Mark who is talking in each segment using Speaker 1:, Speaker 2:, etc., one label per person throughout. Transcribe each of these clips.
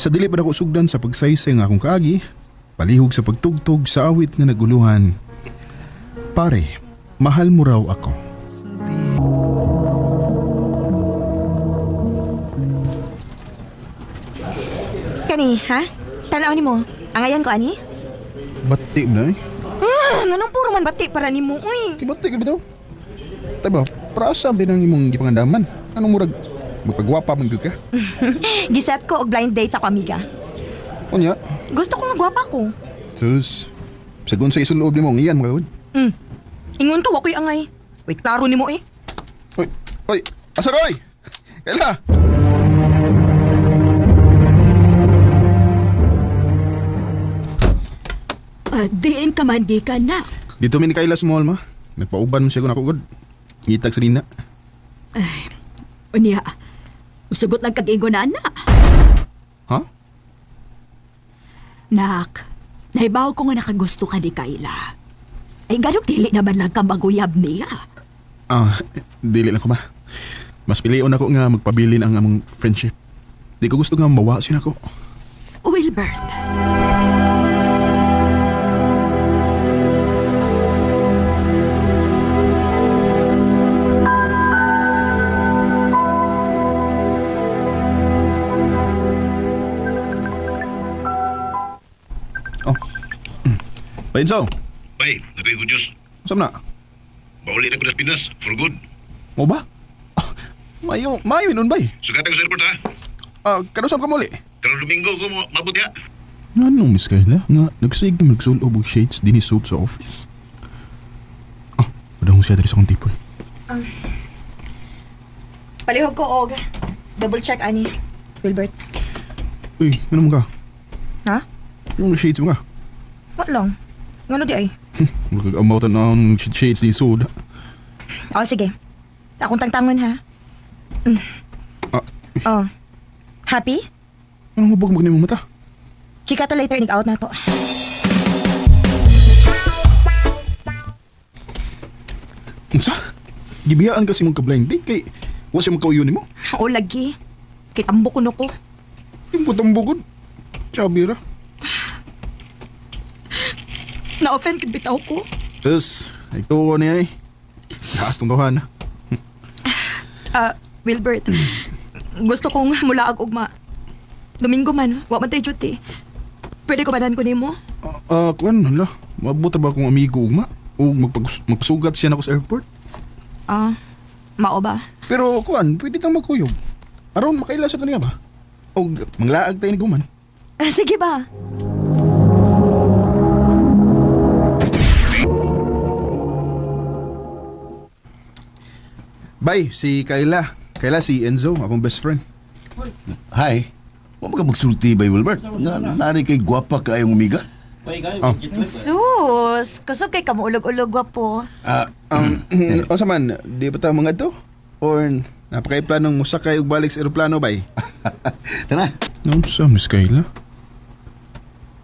Speaker 1: Sa dili pa nako sugdan sa pagsaysay nga akong kaagi, palihog sa pagtugtog sa awit nga naguluhan. Pare, mahal mo raw ako.
Speaker 2: Kani, ha? Tanaw ni mo. Angayan ko ani?
Speaker 1: Bati mo na eh.
Speaker 2: Ah, nganong puro man bati para nimo, uy.
Speaker 1: Kay bati ka bitaw. Taba, praasa din ang imong gipangandaman. Anong murag magpagwapa man gyud ka?
Speaker 2: Giset ko og blind date sa ako amiga.
Speaker 1: Unya,
Speaker 2: Gusto ko nga gwapa ko.
Speaker 1: sus. Sagon sa isuloob nimo ang iyan mga gud.
Speaker 2: Ingon ka wa ko'y angay. Uy, klaro nimo eh.
Speaker 1: Oy, oy, asa ka oy? Kaila.
Speaker 3: Diin ka man di ka na.
Speaker 1: Dito mi ni Kayla small ma. Nagpauban man siya ko nako gud. Ngitag sa nina.
Speaker 3: Unya, usugot lang kag ingon na anak.
Speaker 1: Ha?
Speaker 3: Nak, nahibaw ko nga nakagusto ka ni Kayla. Ay, ganong dili naman lang ka maguyab niya.
Speaker 1: Ah, dili lang ko ma. Mas pilion ako nga magpabilin ang among friendship. Di ko gusto nga mawa siya nako.
Speaker 3: Wilbert,
Speaker 1: Oh. Painso,
Speaker 4: Bay, nakoy good news.
Speaker 1: saan na?
Speaker 4: Bauli na ko das Pinas, for good.
Speaker 1: Mo ba? Ah, mayo, mayo nun bay.
Speaker 4: Sugatan ko sa airport ha.
Speaker 1: Ah, kanusam ka muli.
Speaker 4: Karong Domingo ko mo mabot ya.
Speaker 1: Nga nung Miss Kayla, nga nagsige magsulob og shades din suit sa office. Ah, padahong siya diri sa akong tipol.
Speaker 2: Palihog ko og double check ani. Wilbert.
Speaker 1: Uy, ano mo ka?
Speaker 2: Ha?
Speaker 1: Yung shades mo ka?
Speaker 2: Wa lang. Ngano di ay?
Speaker 1: Magkag-amaw ang shades ni sud.
Speaker 2: Oh, sige. Akong tangtangon ha.
Speaker 1: Ah,
Speaker 2: Oh. Happy?
Speaker 1: anong hubog mo mo mata?
Speaker 2: Chika ta later nig out na to.
Speaker 1: Unsa? Gibiyaan kasi mong ka-blind date kay wa siya magkauyon nimo.
Speaker 2: O lagi. Kay tambo kuno ko.
Speaker 1: Yung putang bugod. Chabi ra.
Speaker 2: Na-offend kid bitaw ko.
Speaker 1: Sus, ay tuwa niya eh. Lakas tong tawhan.
Speaker 2: Ah, Wilbert. Gusto kong mulaag ugma. Domingo man, wa man tay duty. Pwede ko badan ko nimo?
Speaker 1: Ah, kuan hala. Mabuta ba akong amigo ugma? O magpasugat siya nako sa airport?
Speaker 2: Ah, mao ba?
Speaker 1: Pero kuan, pwede tang magkuyog. Aron makaila sa kaniya ba? O manglaag tayo ni Guman.
Speaker 2: Ah, sige ba?
Speaker 1: Bye, si Kayla. Kayla si Enzo, akong best friend.
Speaker 5: Hi. Wa man ka magsulti bay Wilbert. Nga nari kay gwapa kaayong umiga.
Speaker 1: Oh.
Speaker 2: Sus, kusog kay kamuulog-ulog gwapo.
Speaker 5: Ah,
Speaker 1: Unsa man, di ba ta mga to? Or napakay planong musakay ug balik sa eroplano bay?
Speaker 5: tara.
Speaker 1: Unsa, Miss Kayla?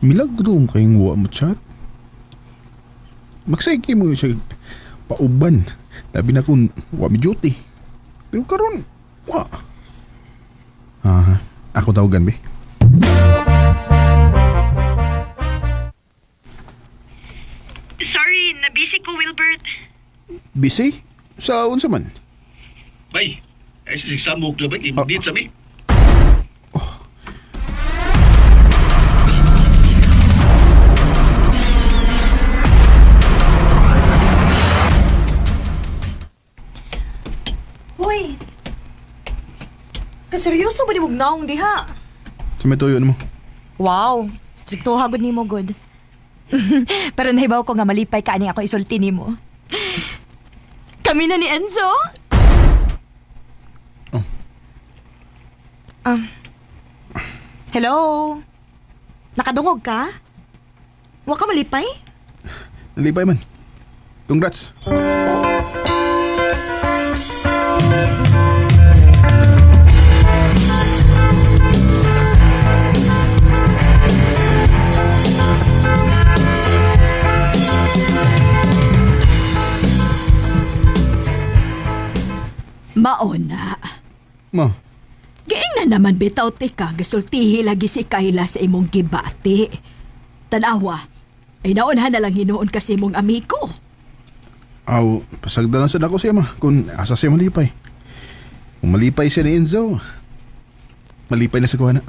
Speaker 1: Milagro mo kayong wa mo chat. Magsige mo siya pauban. Labi na kung wa mi duty. Pero karon wa. Ah, ako tawagan be.
Speaker 2: Sorry, nabisi ko, Wilbert.
Speaker 1: Busy? Sa unsa man?
Speaker 4: Bay, ay si samok na bay,
Speaker 1: Ah.
Speaker 4: dito sa mi.
Speaker 2: Hoy. Kaseryoso ba ni mong naong diha?
Speaker 1: Sa may tuyo nimo.
Speaker 2: Wow, strikto hagod nimo good. Pero nahibaw ko nga malipay ka ani ako isulti nimo. Kami na ni Enzo?
Speaker 1: Oh.
Speaker 2: Hello? Nakadungog ka? Wa ka malipay?
Speaker 1: Nalipay man. Congrats.
Speaker 3: Maona.
Speaker 1: Ma,
Speaker 3: Giing na Naman bitaw tika, gasultihi lagi si Kayla sa imong gibati. Tanawa, ay naunhan na lang hinuon kasi imong amigo.
Speaker 1: Aw, pasagda lang sad ako siya ma kung asa siya malipay. Kung malipay siya ni Enzo, malipay na sa kuha na.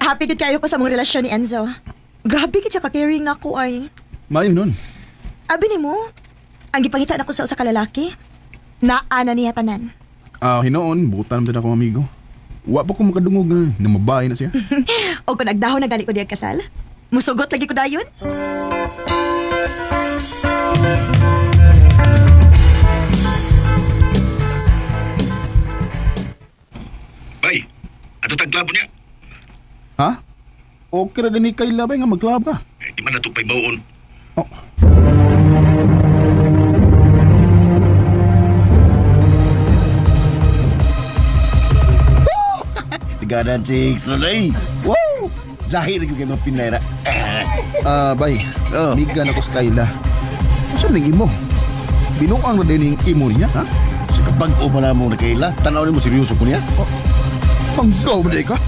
Speaker 2: Happy gud kayo ko sa mong relasyon ni Enzo. Grabe gid siya ka-caring nako ay.
Speaker 1: Maayo nun.
Speaker 2: Abi nimo, ang gipangita nako sa usa ka lalaki, naa na niya tanan.
Speaker 1: Ah, hinoon, butan naman din ako amigo. Wa pa ko makadungog nga, namabay na siya.
Speaker 2: O kung nagdahon na gani ko diya kasal, musugot lagi ko dayon.
Speaker 4: Bay, ato tagklabo niya.
Speaker 1: Ha? Okay ra din ni Kayla ba nga magklab ka?
Speaker 4: Eh, di man na pay bawon.
Speaker 1: Oh.
Speaker 5: Tiganan chicks, Ronay. Wow! Lahi na kay mga Pinayra.
Speaker 1: Ah, bay.
Speaker 5: Oh.
Speaker 1: Migan ako sa Kayla. Unsa man imo? Binuang ra din ning imo niya, ha?
Speaker 5: Sa kabag-o pa na mo na Kayla, tanaw nimo seryoso ko niya.
Speaker 1: Oh. Panggaw ba ka?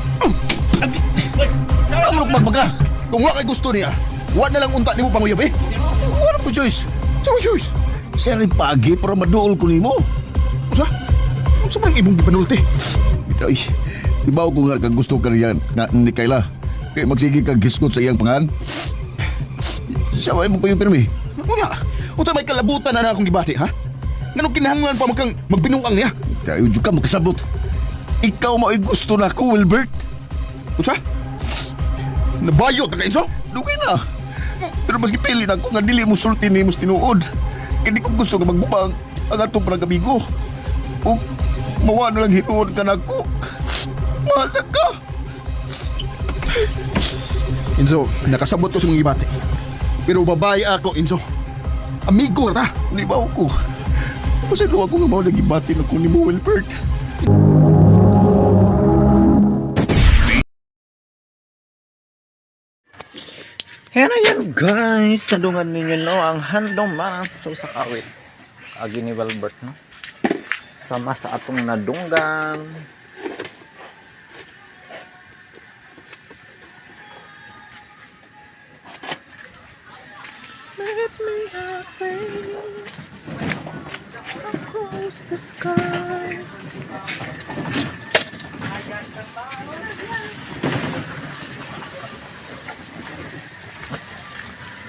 Speaker 5: Ano mo ka?
Speaker 1: Kung wa kay gusto niya, wa na lang unta nimo panguyab eh.
Speaker 5: Wala ko choice.
Speaker 1: Sa akong choice.
Speaker 5: Siya rin paagi para maduol ko nimo.
Speaker 1: Unsa? Unsa man ang imong gipanulti?
Speaker 5: Ay, di ba ako nga kag gusto ka niya nga ni Kayla? Kay magsige kag gisgot sa iyang pangan. Siya may mo kayo pirmi.
Speaker 1: Unya, unsa may kalabutan na na akong gibati, ha? Nganong kinahanglan pa magkang magbinuang niya?
Speaker 5: Kayo jud ka makasabot. Ikaw mao'y gusto na ko, Wilbert.
Speaker 1: Unsa? Nabayot na ka, Enzo?
Speaker 5: Dugay na. Pero mas gipili na ako nga dili mo sulti nimo sa tinuod. Kay di ko gusto nga magbubang ang atong panagamigo. O mawa na lang hinuon ka nako. Mahal na ka.
Speaker 1: Enzo, nakasabot ko sa mga gibati. Pero babae ako, Enzo. Amigo ra.
Speaker 5: Di ba ako? Pasaylo ako nga mao nagibati na ko nimo, Wilbert.
Speaker 6: Ayan, ayan guys, sadungan ninyo no ang handong sa usa ka awit. Agi ni Wilbert no. Sama sa atong nadunggan. Let me halfway across the sky.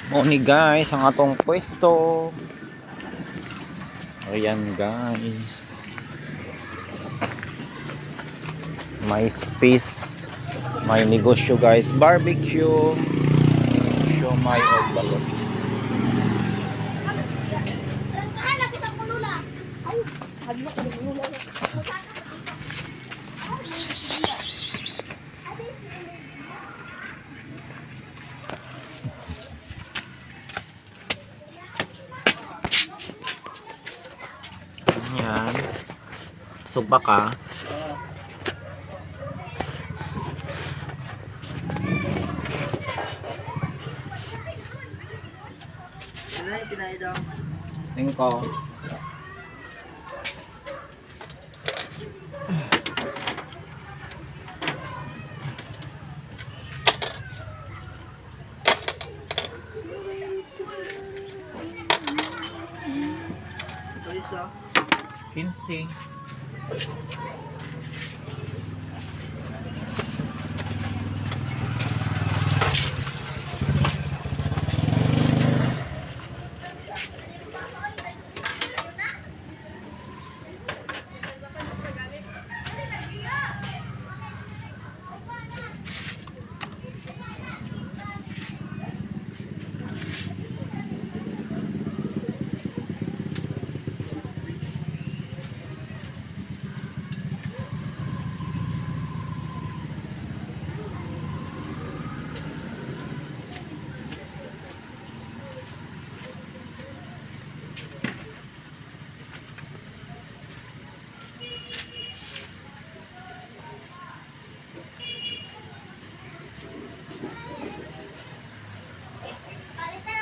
Speaker 6: Mo ni guys ang atong pwesto. Ayan guys. May space, may negosyo guys, barbecue, siomai og balot. Ayan. So baka Singko. Kinsi.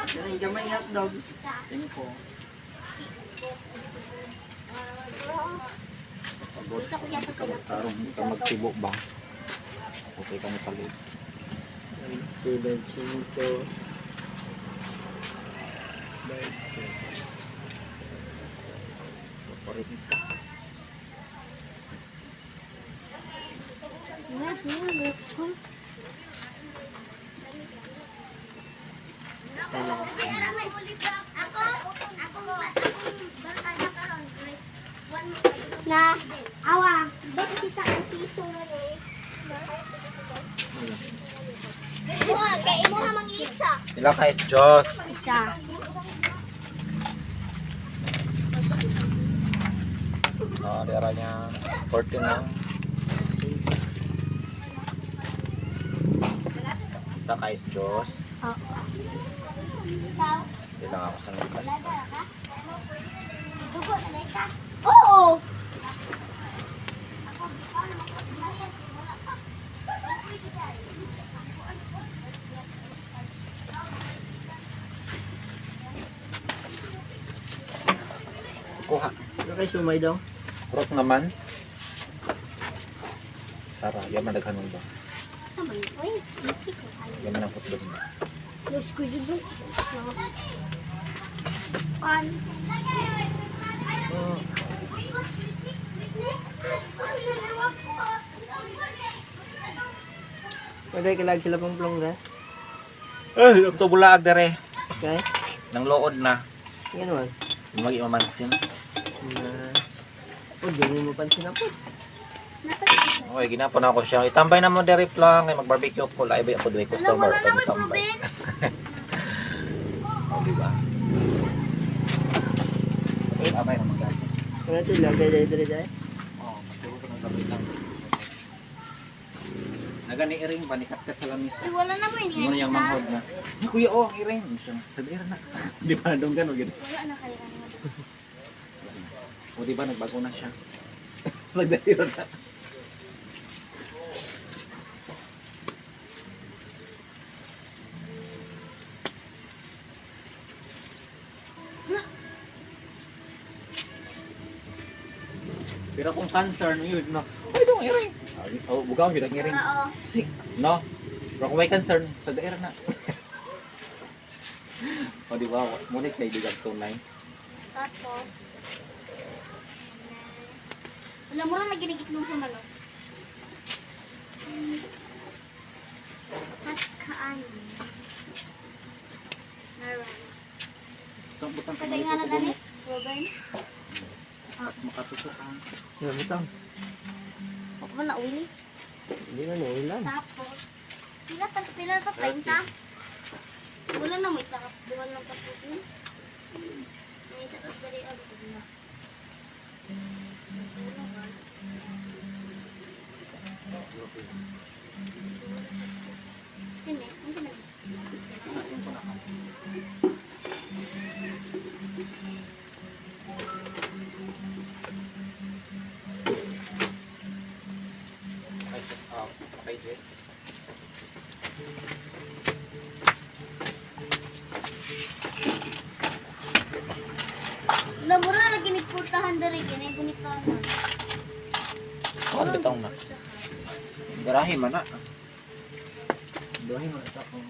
Speaker 7: Ganun gamay hotdog.
Speaker 6: Cinco. Pagod. Tarong hindi ka magtibo ba? Okay ka mo palit.
Speaker 7: 25.
Speaker 6: 40.
Speaker 8: Na, awa, bakit kita ang piso na eh? Kay imo ha mangitsa.
Speaker 6: Pila ka is Diyos.
Speaker 8: Isa.
Speaker 6: Ah, di ara niya. 40 na. Isa ka is Diyos.
Speaker 8: Oo. Ikaw,
Speaker 6: Hindi lang ako sa nagpasta.
Speaker 8: dala ka? Dugo na ka? Oo.
Speaker 6: Kuha.
Speaker 7: Ano kay sumay daw?
Speaker 6: Rot naman. Sara, yaman daghanon ba?
Speaker 8: Sama ni oy. Iki ko ayo.
Speaker 6: Yaman ang hotdog ba?
Speaker 8: Los ko jud. Pan.
Speaker 7: Pwede kalag sila pang plong ra.
Speaker 6: Eh, ito bulaag dere.
Speaker 7: Okay?
Speaker 6: Nang lood na.
Speaker 7: Yan man.
Speaker 6: Magi mamansin.
Speaker 7: Na. Oh, dili mo pansin ako.
Speaker 6: Okay, ginapon ako siya. Itambay na mo dere lang kay mag-barbecue ko. Lahi ba ako duwe customer
Speaker 8: Wala
Speaker 6: pa
Speaker 8: na may
Speaker 6: tambay.
Speaker 8: proben.
Speaker 6: Oh, di ba? Okay, abay na magdati.
Speaker 7: Wala to lagay dai dai dai.
Speaker 6: Oh, magturo ko ng gabi lang. Naga ni iring ba ni katkat sa lamisa.
Speaker 8: Ay, wala na mo ini.
Speaker 6: Mo niyang manghod na. Ay, kuya, oh, ang iring. Sa dira na. Di ba donggan o gid.
Speaker 8: Wala na kayo kanina.
Speaker 6: O di ba nagbago na siya. Sa dira na. Pero kung cancer, no, yun, no. Ay, dong, iring. Oh, bugaw yun ang iring.
Speaker 8: Oo.
Speaker 6: Si, no. Pero kung may concern, sa daira na. O di ba, ngunit kaibigan tunay.
Speaker 8: Tapos, wala mo rin naginigit sa manok. Patkaan. Naran.
Speaker 6: Itong butang
Speaker 8: Tagay nga na gani? Robin?
Speaker 6: Makatutok ang.
Speaker 7: Yan butang.
Speaker 8: Ako ba na uwi?
Speaker 7: Hindi na no ulan.
Speaker 8: Tapos, pila ta pila to 30. Wala na mo isa ka, duha lang ka putin. May tatas dali abis na. Hindi, hindi na.
Speaker 6: Okay, okay, Jess.
Speaker 8: Wala mo rin lagi nagpurtahan dali kini gunitahan na.
Speaker 6: Ano bitong na? Garahe man na. Garahe man sa akong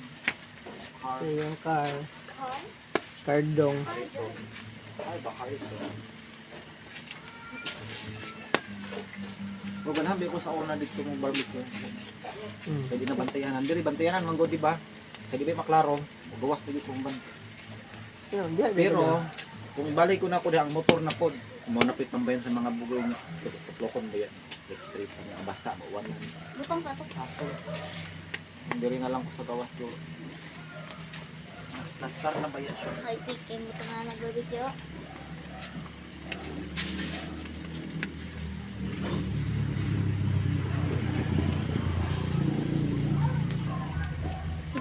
Speaker 7: Sa iyang car.
Speaker 8: Car?
Speaker 7: Cardong.
Speaker 6: Ay, baka ito. O, ganahan ko sa una dito mong barbecue. Pwede na bantayanan. Diri, bantayanan, manggo, di ba? Kaya di ba maklaro? Gawas na kong bantay.
Speaker 7: Yan, diya,
Speaker 6: Pero, kung ibalik ko na ako ang motor na pod, kung pang bayan sa mga bugoy niya, tuplokon ba yan? Electric niya, ang basa, mauwan na.
Speaker 8: Butong sa to.
Speaker 6: Diri na lang ko sa gawas siguro. Plastar na ba yan siya?
Speaker 8: Ay, piking butong na nag-barbecue.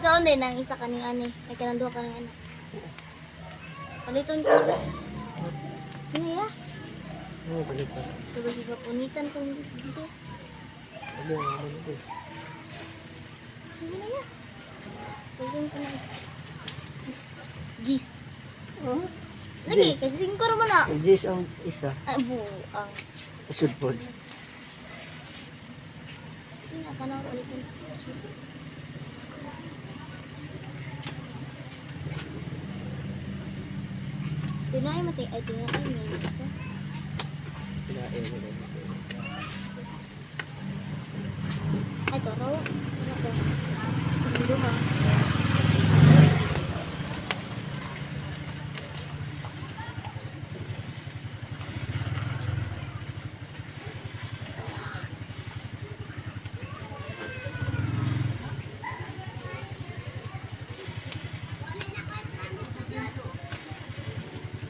Speaker 8: Isa on din ang isa kaning ani. Ay kanang duha kaning ana. Paliton ko. Ano ya?
Speaker 7: Oh, balik pa.
Speaker 8: Sabay punitan kong buntis.
Speaker 7: Ano ang buntis?
Speaker 8: Hindi na ya. Paliton ko na. Gis. Lagi, kasi 5 ra man na.
Speaker 7: Gis ang isa.
Speaker 8: Ay, buang.
Speaker 7: Sudpod.
Speaker 8: Sige na, kanaw ulit yung cheese. Tinay mati ay tinay may isa. Ay toro. Ano ko? Duha.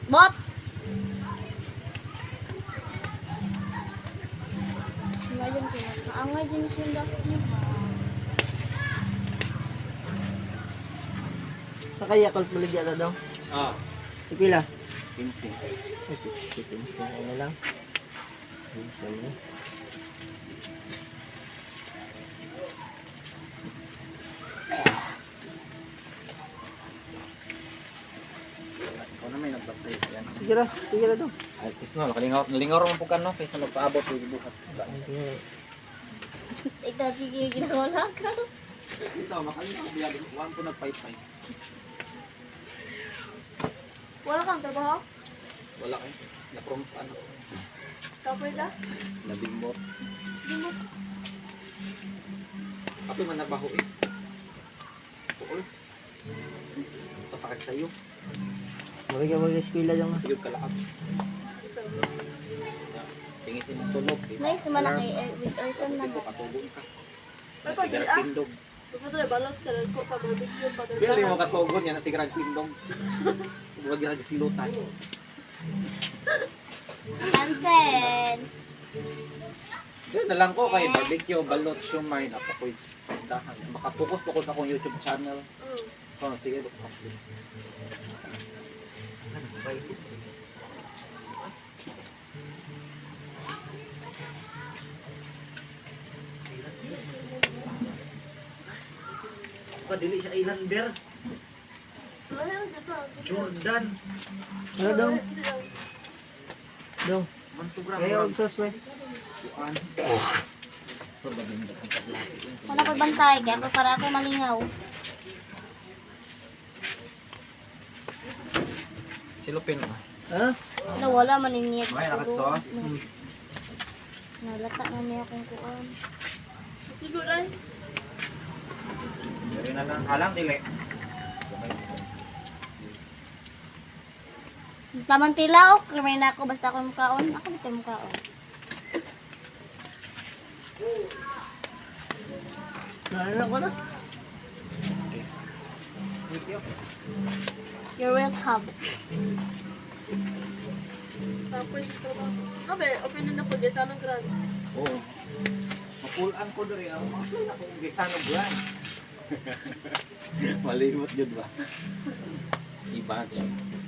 Speaker 8: Bot. Imagine ko na. Maangay din siya dapat niya.
Speaker 7: Nakaya kalp maligya na daw.
Speaker 6: Ah,
Speaker 7: Ipila.
Speaker 6: 15.
Speaker 7: Ay, 15. Ano lang. 15 na.
Speaker 6: Ikaw na may nagbantay yan.
Speaker 7: Sige ra, sige ra daw.
Speaker 6: At least no, nakalingaw, nalingaw ra man po ka no, kaysa magpaabot og buhat.
Speaker 8: Ikaw sige ginagawa ka.
Speaker 6: Ito, makalingaw biya, one po nagpaypay.
Speaker 8: Wala kang trabaho?
Speaker 6: Wala kay. Naprom ano,
Speaker 8: Cover ka?
Speaker 6: nabimbot. Ato man nabaho eh. Puol. Tapakit sa'yo.
Speaker 7: Maligya mo eskwela daw nga.
Speaker 6: Sige kalaab. Tingin si mong tulog. Eh.
Speaker 8: Nice man na kay with aircon man.
Speaker 6: Ko katugon ka. Nasigarag tindog.
Speaker 9: Balot ko pa barbecue pa
Speaker 6: Pero mo katugon yan, nasigarag tindog. Huwag yan silutan.
Speaker 8: Cancel.
Speaker 6: Doon na lang ko kay barbecue, balot, shumay, ako ko'y dahan. Makapokus po ko sa akong YouTube channel. So, sige, look up. Padili siya Islander. Jordan.
Speaker 7: Ano daw? Daw.
Speaker 6: Mantugra.
Speaker 7: Kaya og sauce we.
Speaker 6: Kuan. So, babindot ang taglaki.
Speaker 8: Wala ko bantay kaya ako para ako malingaw.
Speaker 6: Silupin mo.
Speaker 7: Ha?
Speaker 8: Wala wala man niya.
Speaker 6: May nakatsauce?
Speaker 8: Nalata na niya akong kuan.
Speaker 9: Siguro ay.
Speaker 6: Diri na lang. Halang, dili.
Speaker 8: Tamang tilaok, remind na ako basta ako mukaon. Ako bitaw mukaon.
Speaker 7: Ano ko na?
Speaker 8: You're welcome.
Speaker 9: Tapos trabaho. Abe, open na po dyan sa anong grad.
Speaker 6: Oo. Mapulaan ko diri ako. Mapulaan ako kung Gaisano brand. Malimot yun ba? Iba.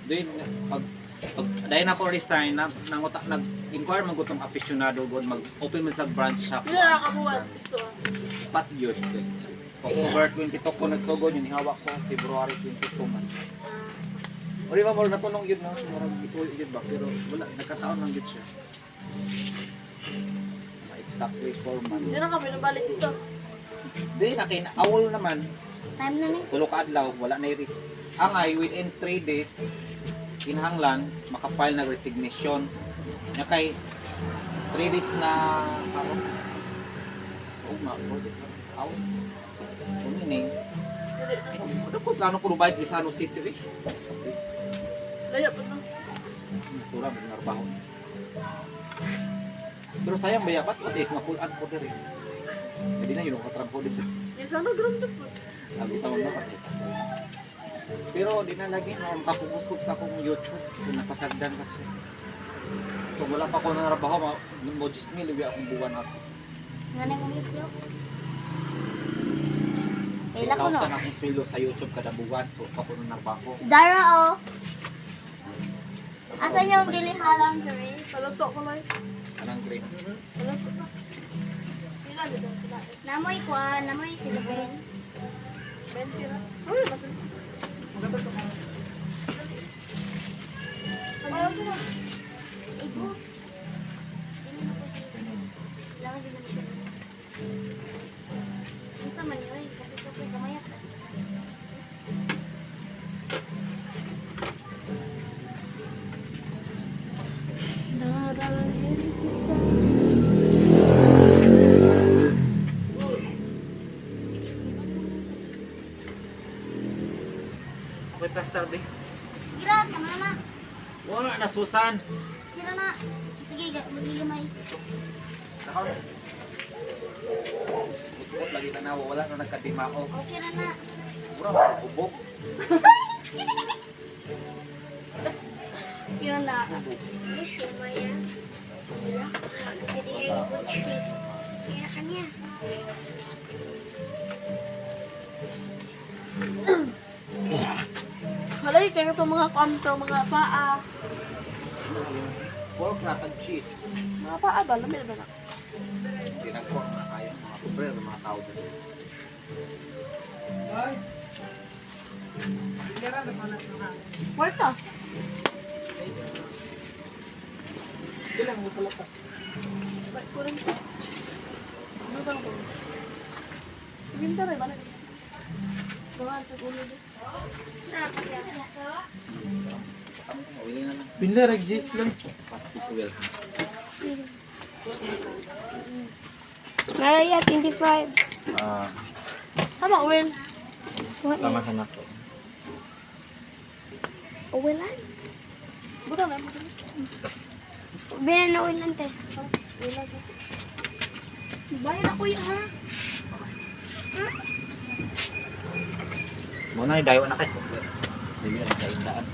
Speaker 6: Then, pag pag dahil na ko time na nanguta nag-inquire man ko tong aficionado god mag-open man sa branch shop.
Speaker 9: Pila na kabuwan dito ah.
Speaker 6: Pat yun. October 22 ko nagsugod yun hawak ko February 22 man. O di ba mo natunong yun no? Murag ituloy yun ba pero wala nagkataon lang yun siya. Ma-exactly 4 months.
Speaker 9: Hindi na kami nabalik dito.
Speaker 6: Di na kay awol naman
Speaker 8: Time na ni.
Speaker 6: tulo ka adlaw wala na iri. Ang ay within 3 days kinahanglan maka-file na resignation. Nya kay 3 days na karon. Ugma, 4 days na. Aw. So meaning, ano ko plano ko bayad Visano City eh.
Speaker 9: Layo pa no.
Speaker 6: Nasura mo narbaho. Pero sayang ba yapat what if mapulaan ko diri. Hindi na yun ang katrabaho dito.
Speaker 9: Yung sa anong grad to po.
Speaker 6: Sabi tawag na kasi. Pero di na lagi no, makapokus ko sa akong YouTube. Kung napasagdan kasi. So wala pa ko narabaho, mo 10,000 libi akong buwan ato.
Speaker 8: Nga na mong itlog. Kaila ko no.
Speaker 6: 1,000 akong sweldo sa YouTube kada buwan. So pa ko narabaho.
Speaker 8: Dara oh. Asa yung dili halang diri?
Speaker 9: Paluto ko lang.
Speaker 6: Anang grade.
Speaker 9: Paluto na. Pila nito, pila.
Speaker 8: Namoy kuan, namoy silupin.
Speaker 9: 20 ra. Sorry, masin.
Speaker 8: Okay na. Ibo. Dili na po siya. Kailangan din naman siya. Unsa man yun, kapoy-kapoy kamaya pa.
Speaker 9: Nararahin kita.
Speaker 6: Okay, plaster, be.
Speaker 8: Sige ra, tama na na.
Speaker 6: Wala na, Susan.
Speaker 8: Sige ra na. Sige, magigamay.
Speaker 6: Nakaw. Bukot lagi tanawa, wala na nagkadimao.
Speaker 8: Okay ra na.
Speaker 6: Mura, bubok.
Speaker 8: Yun na. Wish maya. Jadi ay good Kaya kanya.
Speaker 9: Halay, kaya itong mga kanto, mga paa.
Speaker 6: Pork na tag cheese.
Speaker 9: Mga paa ba? Lamil ba na?
Speaker 6: Ginagawa mga kaya mga kubrero, mga tao dito.
Speaker 9: Kwarta.
Speaker 7: Ilang mo pala pa.
Speaker 9: Ba't ko rin po? Ano ba ko? Ibinta rin ba na? Mga sa ulo din.
Speaker 6: Wili na lang.
Speaker 7: Pinla rag-gis lang.
Speaker 6: Pasok ko well.
Speaker 8: Naraya, 25.
Speaker 6: Ah,
Speaker 9: Tama, Will.
Speaker 6: tama sa nato.
Speaker 8: Uwilan.
Speaker 9: Buta na, buta na.
Speaker 8: Binan na uwilan, te. Uwilan, te. Bayad ako yun, ha?
Speaker 6: Muna, dayo na kayo. Dili na sa indaan.